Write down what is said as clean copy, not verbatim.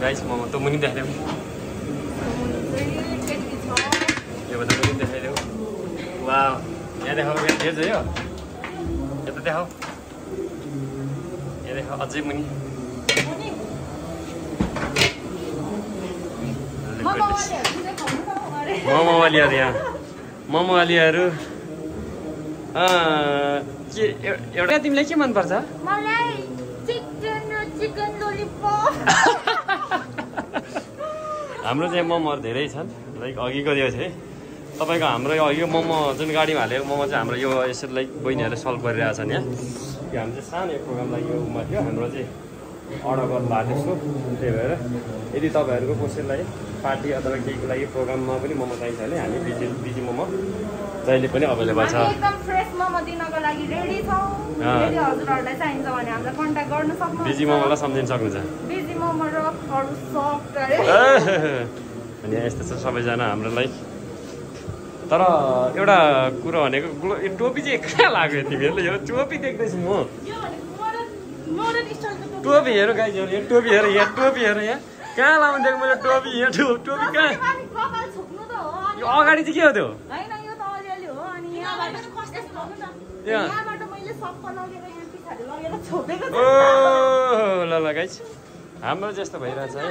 guys momo त मुनि देखाइदेऊ यो बता मुनि देखाइदेऊ वाउ यहाँ देखाऊ यहाँ धेर छ यो यता देखाऊ यहाँ देखाऊ अझै मुनि मोमोवालीहरू यहाँ मोमोवालीहरू के एउटा तिमीलाई के मनपर्छ हाम्रो चाहिँ मोमोहरू धेरै छन् लाइक अघिको यो चाहिँ तपाईँको हाम्रो यो मोमो जुन गाडीमा हालेको मोमो चाहिँ हाम्रो यो यसरी लाइक बहिनीहरूले सल्भ गरिरहेको छन् यहाँ यो हाम्रो चाहिँ सानो प्रोग्रामलाई यो उमा थियो हाम्रो चाहिँ अर्डर गर्नु भएको थियो त्यही भएर यदि तपाईँहरूको कसैलाई पार्टी अथवा केहीको लागि प्रोग्राममा पनि मोमो चाहिन्छ भने हामी बिजी मोमो जहिले पनि अभाइलेबल छ एकदम फ्रेस मोमो दिनको लागि रेडी छौं यदि हजुरहरुलाई चाहिन्छ भने हामीलाई कन्ट्याक्ट गर्न सक्नुहुन्छ बिजी मोमोलाई सम्झिन सक्नुहुन्छ बिजी मोमो र अरु सफ्ट अनि यस्तो छ सबैजना हाम्रो लाइक तर एउटा कुरा भनेको यो टोपी चाहिँ कहाँ लाग्यो तिमीहरूले यो टोपी देख्दैछु म टोपी हेर गाइजहरु यो टोपी हेर यहाँ टोपी हेर यहाँ कहाँ लाउनु दिएको मैले टोपी यहाँ टोपी कहाँ यो अगाडि चाहिँ के हो त्यो हैन यो त अलिअलि हो अनि यहाँबाट यहाँबाट मैले सप्प लगेर यहाँ पछाडी लगेर छोपेको छु ओ ल ल गाइज हाम्रो जस्तो भइरहेछ है